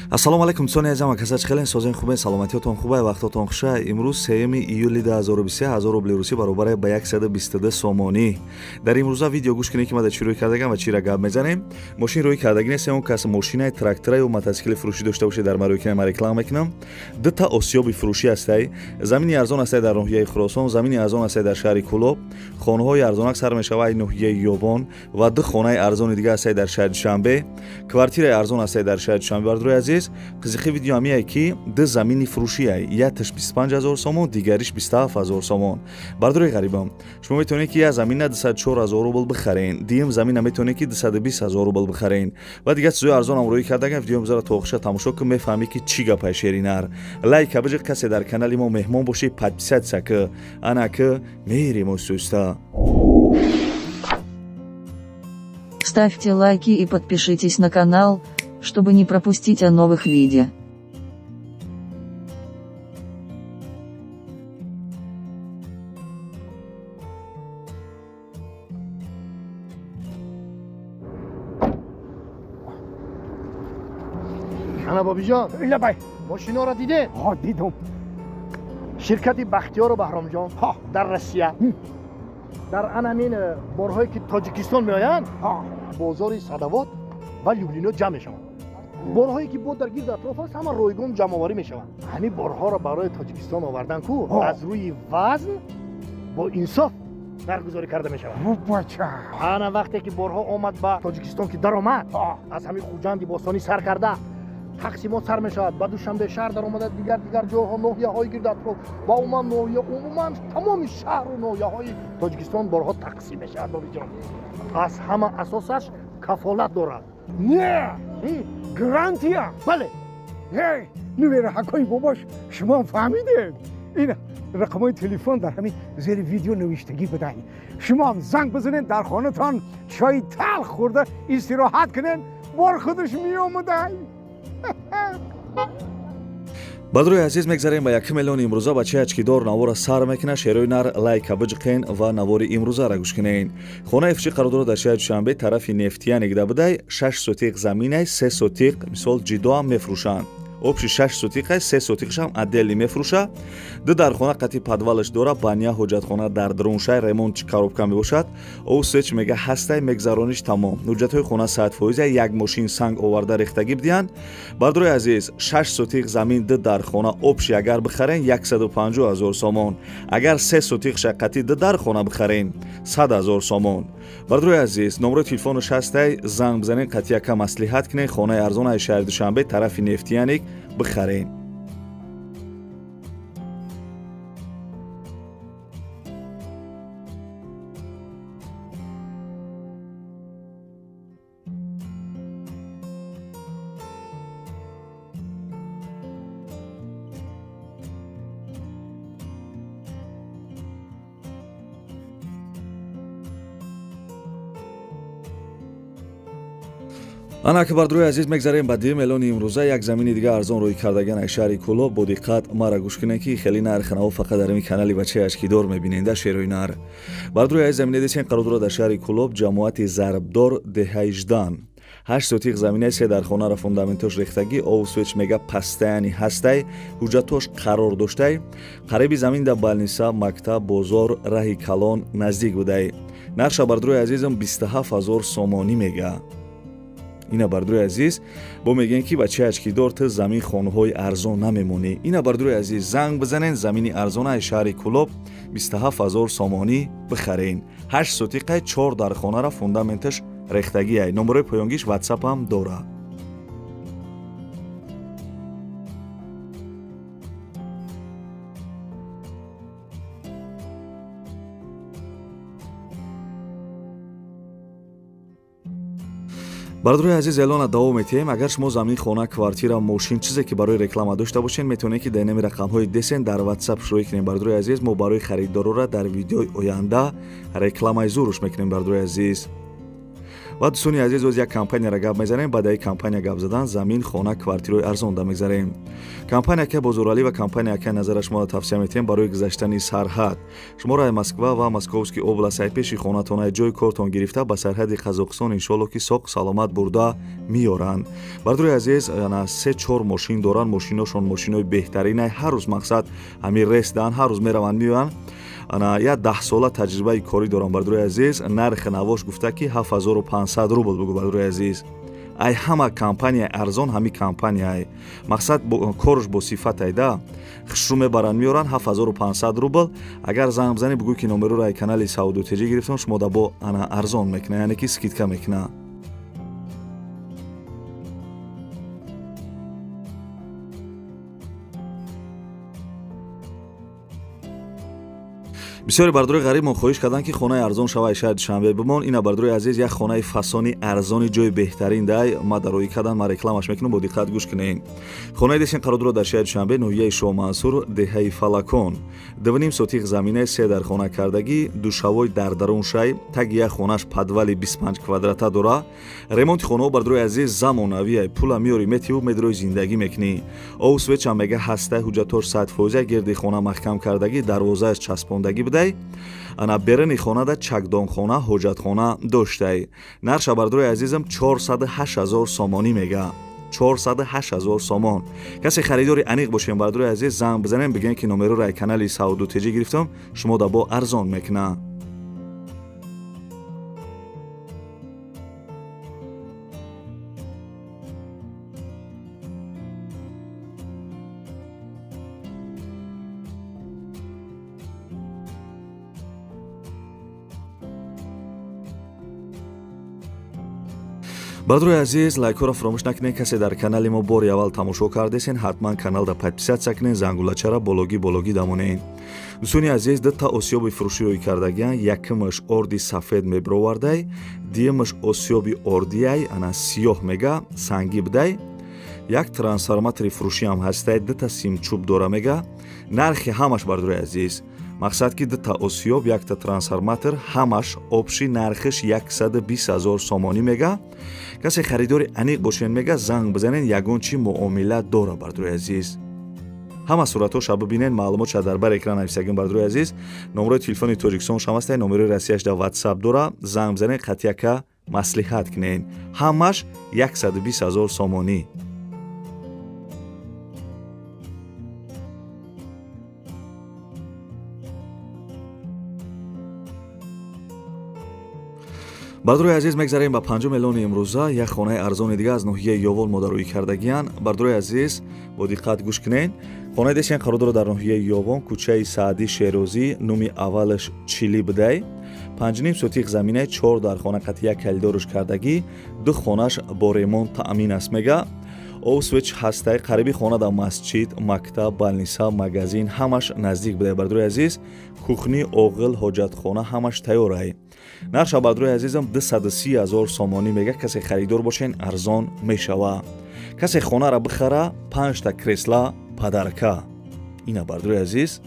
Ассалому алайкум дӯстони азизам, акасач хелен созен хубен, саломатиётон хубай, вақтотон хуша. Имрӯз 3 июли 2023 1000 рубли русӣ баробар ба 122 сомонӣ. Дар имрӯза видео гӯш кунед ки ма дар чӣ рӯй кардагам ва чиро гап мезанем. Мошин рӯй кардагӣ нест, он кас мошинаи трактора ё мотосикли фурӯшӣ дошта бошед, дар ма рӯй кунем, ма реклама мекунам. Дута осиёби фурӯшӣ ҳастай. Замини арзон ҳастай дар ноҳияи Хуросон, замини арзон ҳастай дар шаҳри Кӯлоб. Хонаҳои арзонак сар мешавад ноҳияи Ёбон ва ду хонаи арзони дига ҳастай дар шаҳри Душанбе. Квартираи арзон ҳастай дар шаҳри Душанбе. Бардорои азиз, қизиқи видео ҳамияе ки ду замини фурӯшие, якташ 25 000 сомон, дигариш 27 000 сомон. Бардорои ғарибам, шумо метавонед ки як замина 204 000 рубл бихарен, дуюм замина метавонед ки 220 000 рубл бихарен ва дигар чизои арзонам рӯй кардагам. Видео мизара то охиша тамошо кун, мефаҳмӣ ки чӣ гапай шеринар. Лайка биҷиқ, касе дар канали мо меҳмон бошӣ, подписаться ки ана ки мерим осуста. Ставьте лайки и подпишитесь на канал, чтобы не пропустить о новых видео. Ана бобиҷон, лабай, мошиноро дидед? Ҳа, дидум. Ширкати Бахтиёру Баҳромҷон дар Россия дар анамин борҳое ки Тоҷикистон меоянд, бозори Садавод ва Люблино ҷамъ мешаванд. Борҳое ки бо дар гирд атроф аст, ҳама ройгон ҷамъоварӣ мешаванд. Ҳамин борҳоро барои Тоҷикистон овардан ку аз рӯи вазн бо инсоф нархгузорӣ карда мешавад. Ана вақте ки борҳо омад ба Тоҷикистон, ки даромад, аз ҳамин Хуҷанди бостонӣ сар карда тақсимот сар мешавад, ба Душанбе шаҳр даромада, дигар дигар ҷойҳо, ноҳияҳои гирд атроф ва умуман ноҳия, умуман тамоми шаҳру ноҳияҳои Тоҷикистон борҳо тақсим мешавад. Бобиҷон, аз ҳама асосаш кафолат дорад. Не, гарантия. Бале. Нувераҳакои бобош, шумо фаҳмидед? Ин рақамҳои телефон дар ҳамин зери видео навиштагӣ будай. Шумоам занг бизанед, дар хонатон чойи талх хӯрда истироҳат кунед, бор худаш меомадай. Бадрои азиз, мегзарем ба 1 миллион имрӯза. Бачаи ачкидор навора сар мекунад. Шерои нар лайка биҷиқен ва навори имрӯзаро гӯш кунен. Хонаи фурӯшӣ қарор дорад дар шаҳри Душанбе, тарафи Нефтияник будай. 6 сотиқ заминай, 3 сотиқ мисол ҷидоам мефурӯшанд. Общий 6 сотиқай, 3 сотиқшам отдельно мефурӯша. Ду дархона қати подвалаш дора, баня, ҳоҷатхона дар даруншай, ремонт коробка мебошад. Осеч мега ҳастай, мегзарониш тамом. Ҳуҷҷатҳои хона 100%, як мошин санг оварда рехтагӣ бидиҳанд. Бардорои азиз, 6 сотиқ замин, ду дархона общий агар бихарен 150 000 сомон. Агар 3 сотиқша қати ду дархона бихарен 100 000 сомон. Бардорои азиз, номерои телефонаш ҳастай, занг бизанед, қати яка маслиҳат кунед. Хонаи арзон аз шаҳри Душанбе, тарафи Нефтияник бихарен. Ана ки бардорои азиз, мегзарем ба 2 миллиони имрӯза. Як замини дига арзон рӯй кардаган аз шаҳри Кӯлоб. Бо диққат мара гӯш кунед ки хеле нархи наво фақат дар ин канали бачаи ашкидор мебинед, да шерои нар. Бардорои азиз, замине десен қарор дорад дар шаҳри Кӯлоб, ҷамоати Зарбдор, деҳаи Ждан. 8 сотиқ заминаи, се дархонаро фундаментош рехтагӣ, овсвеч мега пастаяни ҳастай, ҳуҷҷатош қарор доштай. Қариби замин да балниса, мактаб, бозор, раҳи калон наздик будай. Нарша бардорои азизам 27 000 сомонӣ мега. Ина бардорои азиз, бо мегӯем ки бачаи ачкидор, ту замин хонаҳои арзон намемонӣ. Ина бардорои азиз, занг бизанен, замини арзона аз шаҳри Кӯлоб 27 000 сомонӣ бихарен. 8 сотиқай, 4 дархонара фундаменташ рехтагиай. Номерои поёнгиш ватсапам дорад. Бардорои азиз, эълона давом метиҳем. Агар шумо замин, хона, квартира, мошин, чизе ки барои реклама дошта бошед, метавонед ки дар инами рақамҳои десен дар ватсап шурӯъ кунем. Бардорои азиз, мо барои харидорора дар видеои оянда рекламаи зуруш мекунем. Бардорои азиз, Ва дӯстони азиз, оз як компанияра гап мезанем. Баъд ай компания гап задан замин, хона, квартираҳои арзон да мегзарем. Компания ака Бозоралӣ ва компания ака Назара шуморо тавсия метиҳем барои гузаштани сарҳад. Шуморо ай Москва ва Московский област ай пеши хонатон, ай ҷои кортон гирифта ба сарҳади Қазоқистон иншоалло ки соқ саломат бурда меёранд. Бардори азиз, ана 3-4 мошин доранд, мошиношон мошинои беҳтарин ай, ҳар рӯз мақсад ҳамин рейс дан, ҳар рӯз мераванд меоянд. Ана я 10 сола таҷрибаи корӣ дорам бардори азиз. Нархи навош гуфта ки 7500 рубл бугу бардори азиз. Ай ҳама компания арзон ҳами компанияй. Мақсад корш бо сифат айда. Хушрӯ мебаранд меоранд 7500 рубл. Агар занг бизанӣ бугӯ ки номероро ай канали Сауду ТЖ гирифтам, шумо да бо ана арзон мекуна, яъне ки скидка мекуна. Бисёри бардори ғарибмон хоҳиш карданд ки хонаи арзон шава шаҳри Душанбе бимон. Ина бардори азиз, як хонаи фасони арзони ҷои беҳтарин дай ма дароӣ кардан, ма рекламаш мекунам, бо диққат гӯш кунед. Хонаи десин қарор дорад дар шаҳри Душанбе, ноҳияи Шоҳмансур, деҳаи Фалакон. 2.5 сотиқ заминаи се дар хона кардагӣ, душавой дар дарун шай, таги як хонаш подвали 25 квадрата дора. Ремонти хонаҳо бардори азиз замонавия, пула меёри метиву медрои зиндагӣ мекунӣ. Ов свеча мега ҳастай, ҳуҷҷатош 100%, гирди хона маҳкам кардагӣ, дарвозааш часпондагӣ будай. Ана берани хонада чакдонхона, ҳоҷатхона доштай. Нарша бардори азизам 408 000 сомонӣ мега. 408 000 сомон. Касе харидори аниқ бошем бардори азиз, занг бизанем, бигӯем ки номероро ай канали Сауду ТЖ гирифтам, шумо да бо арзон мекуна. Бардори азиз, лайкҳоро фаромӯш накунед. Касе дар канали мо бори аввал тамошо кардесен, ҳатман каналда подписаться кунед, зангулачара бологӣ бологӣ дамонед. Дӯстони азиз, дута осиёби фурӯшӣ рӯй кардагиан. Якумаш орди сафед мебировардай, дуюмаш осиёби ордияй, ана сиёҳ мега, сангӣ будай. Як трансформатори фурӯшиам ҳастай, дута симчӯб дора мега. Нархи ҳамаш бардори азиз, мақсад ки дута осиёб, якта трансформатор, ҳамаш общий нархиш 120 000 сомонӣ мега. Касе харидори аниқ бошен мега, занг бизанен, ягон чи муомила дора бардори азиз. Ҳама суратҳоша бибинен, маълумотша дар бар экран нависагин бардори азиз. Номерои телефони Тоҷикистон шам ҳастай, номерои Россияш дар WhatsApp дора, занг бизанен, қатъияка маслиҳат кунен. Ҳамаш 120 000 сомонӣ. Бардори азиз, мегзарем ба панҷум эълони имрӯза. Як хонаи арзони дига аз ноҳияи Ёвон модароӣ кардагиянд. Бардори азиз, бо диққат гӯш кунед. Хонаи десен қарор дорад дар ноҳияи Ёвон, кӯчаи Саъдӣ Шерозӣ, номи аввалаш Чилӣ будай. 5.5 сотиқ заминаи, 4 дар хона қати як калидорш кардагӣ, ду хонаш бо ремонт таъмин аст мега. Ов свеч ҳастай, қариби хона дар масҷид, мактаб, балниса, магазин ҳамаш наздик будай бардори азиз. Кухни, оғил, ҳоҷатхона ҳамаш тайёрай. Нарша бардори азизам 230 000 сомонӣ мега. Касе харидор бошен, арзон мешава. Касе хонара бихара, 5 та кресла подарка. Ина бардори азиз,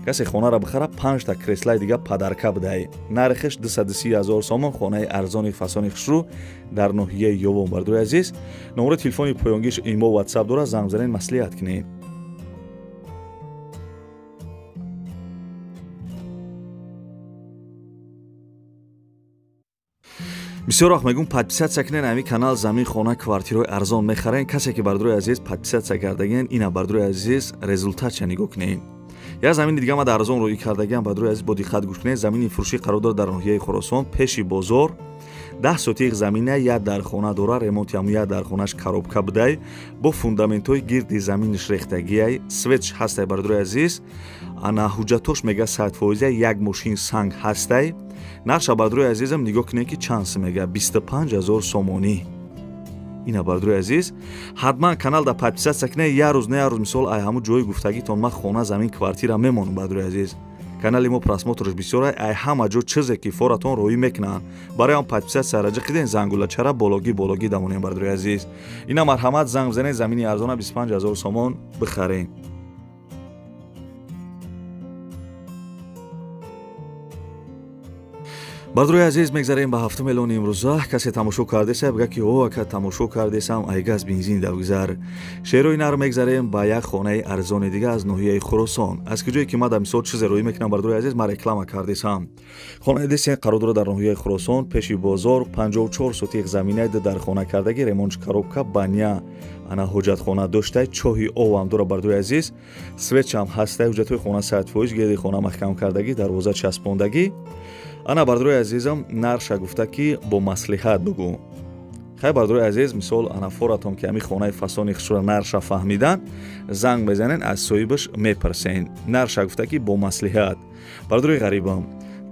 касе хонара бихара, 5 та креслаи дига подарка будай. Нархиш 230 000 сомон. Хонаи арзони фасони хушрӯ дар ноҳияи Ёвон бардори азиз. Номерои телефони поёнгиш имо WhatsApp дора, занг бизанед, маслиҳат кунед. Бисёр вақт мегӯм подписаться кунед ҳамин канал, замин, хона, квартираҳои арзон мехарен. Касе ки бардори азиз подписаться кардагиен, ина бардори азиз результатша нигоҳ кунед. Як замини дига ма дар арзон рӯй кардагиам бардори азиз, бо диққат гӯш кунед. Замини фурӯшӣ қарор дорад дар ноҳияи Хуросон, пеши бозор. 10 сотиқ замина, як дар хона дора, ремонти ҳамун як дар хонаш коробка будай, бо фундаментҳои гирди заминиш рехтагиай, светш ҳастай бардори азиз. Ана ҳуҷҷатош мега 100%, як мошин санг ҳастай. Нарша бардори азизам нигоҳ кунед ки чанд сум мега, 25 000 сомонӣ. Ина бардори азиз, ҳатман каналда подписаться кунед. Як рӯз не як рӯз мисол ай ҳамун ҷои гуфтагитон ман хона, замин, квартира мемонам бардори азиз. Канали мо просмотрш бисёр, ай ҳама ҷо чизе ки форатон роӣ мекунанд. Барои он подписаться раҷа киден, зангулачара бологӣ бологӣ дамонем бардори азиз. Ина марҳамат, занг бизанед, замини арзона 25 000 сомон бихарем. Бардорои азиз, мегзарем ба ҳафтум эълони имрӯза. Касе тамошо кардеса, бигӯяд ки о, ака тамошо кардесам, ай газ бензин давгзар. Шерои нар мегзарем ба як хонаи арзони дига аз ноҳияи Хуросон. Аз куҷое ки ман дар мисол чизе рӯӣ мекунам, бардорои азиз, ман реклама кардесам. Хонаи десен қарор дорад дар ноҳияи Хуросон, пеши бозор, 54 сотих заминаи дар хона кардаги, ремонт коробка, баня, ана ҳоҷатхона доштай, чоҳи овам дора, бардорои азиз, свечам ҳастай, ҳуҷҷатҳои хона 100%, гирди хона маҳкам кардагӣ, дарвоза часпондагӣ. Ана бардорои азизам, нарша гуфта ки бо маслиҳат бугӯ. Хай бардорои азиз, мисол ана форатон ки ҳами хонаи фасони хушро нарша фаҳмидан, занг мезанен, аз соҳибаш мепурсен. Нарша гуфта ки бо маслиҳат. Бардорои ғарибам,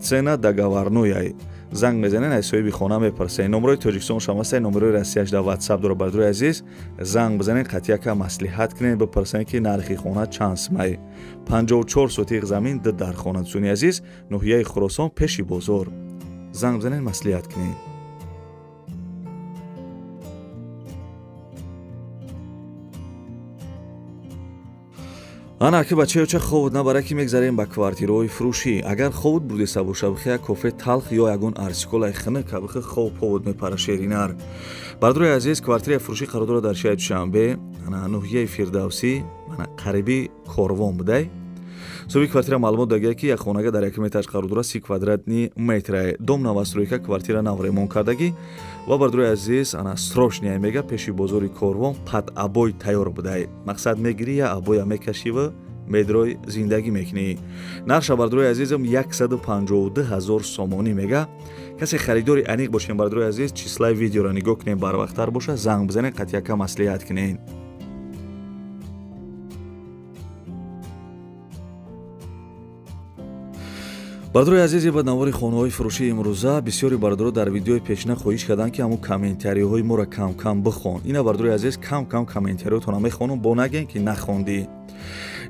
цена договорнояй. Занг мезанен, аз соҳиби хона мепурсен. Номерои Тоҷикистон шамастай, номерои Россияш дар WhatsApp дора, бардорои азиз. Занг бизанен, қатъияка маслиҳат кунен, бипурсен ки нархи хона чанд сумай. 54 сотих замин, ду дар хона, дӯстони азиз, ноҳияи Хуросон, пеши бозор. Занг бизанен, маслиҳат кунен. Ана ки бачаёча ховуд набара ки мегзарем ба квартираҳои фурӯшӣ. Агар ховуд бурдеса боша, бихе як кофе талх ё ягон арсиколаи хунук, бихе хов повуд мепара шеринар. Бардорои азиз, квартираи фурӯшӣ қарор дорад дар шаҳри Душанбе, ана ноҳияи Фирдавсӣ, ана қариби Корвон будай. Соҳиби квартира маълумот дагия ки як хонага дар якум этаж қарор дорад, 30 квадратни метра. Дом новостройка, квартира нав ремонт кардагӣ ва бардорои азиз, ана срочная мега, пеши бозори Корвон пад обой тайёр будай. Мақсад мегирӣ, я обоя мекашӣ ва медрой зиндагӣ мекунӣ. Нарша бардорои азизам 152 000 сомонӣ мега. Касе харидори аниқ бошем, бардорои азиз, числаи видеоро нигоҳ кунем, барвақттар боша, занг бизанем, қатъияка маслиҳат кунем. Бардорои азиз, ба навори хонаҳои фурӯшии имрӯза бисёри бардоро дар видеои пешина хоҳиш карданд ки ҳамун комментариҳои моро кам-кам бихон. Ина бардорои азиз, кам-кам комментариҳотонро мехонам, бо нагем ки нахондӣ.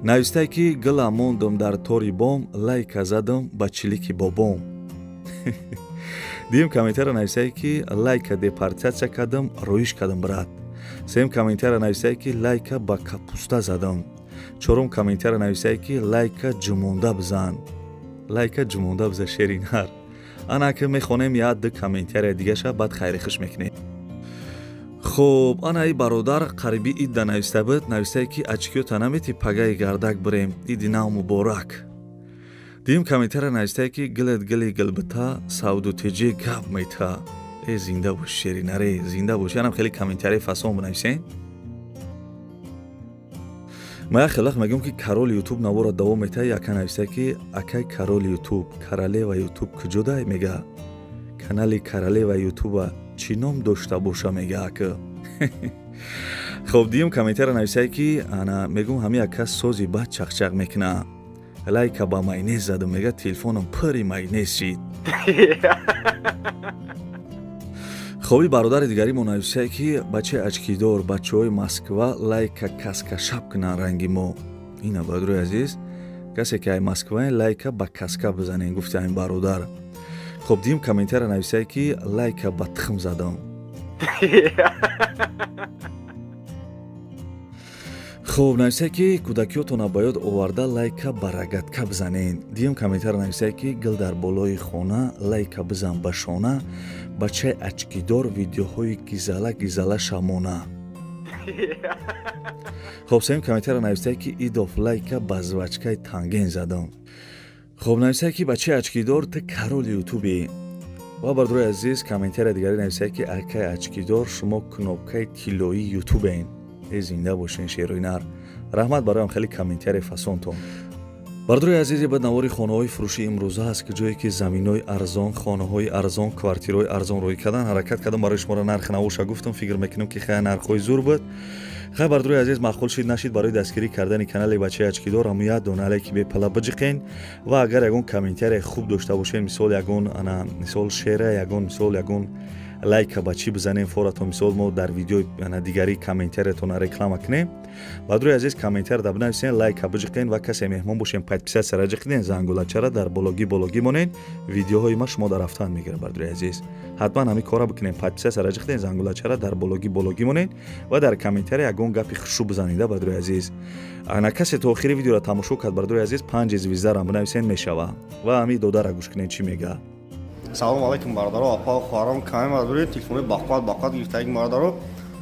Навистае ки гила мондам дар тори бом, лайка задам ба чилики бобом. Дуюм комментария навистае ки лайка депортатсия кардам, роиш кардам, брат. Сеюм комментария навистае ки лайка ба капуста задам. Чорум комментария навистае ки лайка ҷумонда бизан. Лайка ҷумонда биза шеринар. Ана ки мехонем як ду комментария дигаша, баъд хайрихиш мекунем. Хуб, ана и бародар қариби идда нависта буд, навистае ки очкиёта намети пагаи гардак бирем, иди нав муборак. Дуюм комментария навистае ки гилет гили гилбита, савду теҷи гап мета. Э, зинда бош шеринаре, зинда бош. Янам хеле комментарияи фасон бинависен. Ма як хелах мегӯям ки корол ютуб навора давом метаҳад, яка нависта ки акай корол ютуб, королева ютуб куҷодай мега? Канали королева ютуба чӣ ном дошта боша мега ака? Хоб, дуюм комментария нависае ки ана мегӯм ҳами яка сози бад чақчақ мекуна. Лайка ба майонез задам мега, телефоном пури майонез шид. Хоби бародари дигари мо нависае ки бачаи очкидор, бачаҳои Москва лайка каска шаб кунанд ранги мо. Ина бародари азиз, касе ки ай Москва лайка ба каска бизанен, гуфти айн бародар. Хоб, дуюм комментария нависае ки лайка ба тухм задам. Хоб, нависае ки кӯдакиётонро ба ёд оварда лайка ба рогатка бизанен. Дуюм комментария нависае ки гил дар болои хона, лайка бизан ба шона, бачаи очкидор видеоҳои гизала гизала шамона. Хоб, сеюм комментария нависае ки идов лайка ба звачкаи танген задам. Хоб, нависае ки бачаи очкидор ту корол ютубӣ. Ва бардорои азиз, комментария дигаре нависае ки акаи очкидор шумо кнопкаи тиллоии ютубен. Э, зинда бошен шерои нар. Раҳмат бароям хеле комментарияи фасонтон. Бардорои азизи, ба навори хонаҳои фурӯшии имрӯза аст ки ҷое ки заминҳои арзон, хонаҳои арзон, квартираҳои арзон рӯй кардан, ҳаракат кардам барои шуморо нархи навоша гуфтам, фикр мекунам ки хай нархҳои зур буд. Хай бардорои азиз, маъқул шид нашид, барои дастгирӣ кардани канали бачаи очкидор ҳамун як дона лайки бепала биҷиқен ва агар ягон комментарияи хуб дошта бошед, мисол ягон ана мисол шера, ягон мисол ягон лайка ба чӣ бизанем форатон, мисол мо дар видеои дигари комментариятонро реклама кунем. Бардорои азиз, комментар да бинависен, лайка биҷиқен ва касе меҳмон бошем, подписаться ҷиқиден, зангулачара дар бологи бологи монен, видеоҳои ма шумо дар рафтан мегирад. Бардорои азиз, ҳатман ҳамин кора бикунем, подписаться ҷиқиден, зангулачара дар бологи бологи монен ва дар комментария ягон гапи хушу бизанида. Бардорои азиз, ана касе то охири видеоро тамошо кард, бардорои азиз, 5 звездарам бинависен мешава ва ҳамин додара гӯш кунен чӣ мега. Салом алейкум, бародаро, апа, хоҳарон, каме мардури телефони бақват бақват гирифтаги бародаро,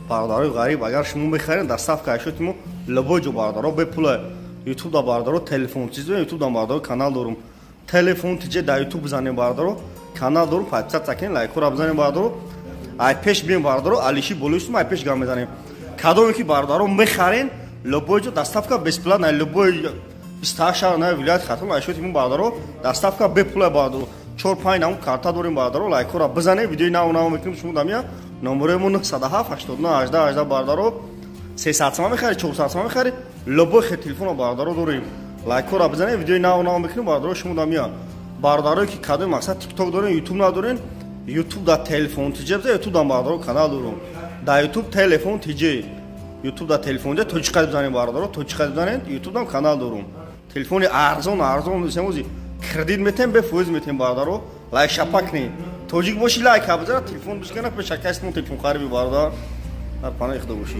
бародарои ғариб, агар шумо мехаред, доставка ашёти мо любой ҷо, бародаро, бепула. Ютуб да, бародаро, телефон чиз, ютуб да, бародаро, канал дорум. Телефон тиҷе да ютуб бизанем, бародаро, канал дорум, подписаться кунед, лайкҳоро бизанем, бародаро. Ай пеш бием, бародаро, алиши болои ай пеш гам мезанем. Кадоме ки, бародаро, мехарен, любой ҷо доставка бесплатно, любой 28 шаҳр на вилояти Хатлон ашёти мо, бародаро, доставка бепула, бародаро. Чор панҷ намуд карта дорем, бародаро, лайкҳоро бизанем, видеои нав нав мекунем, шумо дамия. Номерои мо 907 89 18 18, бародаро. 300 сомон мехари, 400 сомон мехари, любой хе телефона, бародаро, дорем. Лайкҳоро бизанем, видеои нав нав мекунем, бародаро, шумо дамия. Бародарое ки кадоми мақсад тикток дорем, ютуб надорем, ютуб да телефон тиҷе биза, ютуб да, бародаро, канал дорум. Да ютуб телефон тиҷе, ютуб да телефон тиҷе точка бизанем, бародаро, точка бизанем, ютуб дам канал дорум. Телефони арзон арзон семози кредит метем, бефоиз метем, бародаро, лайк шапак кунед. Тоҷик боши, лайк бизара, телефон бишкана, пешакастмон телефон хариби, бародар, дар паноҳи Худо бошӣ.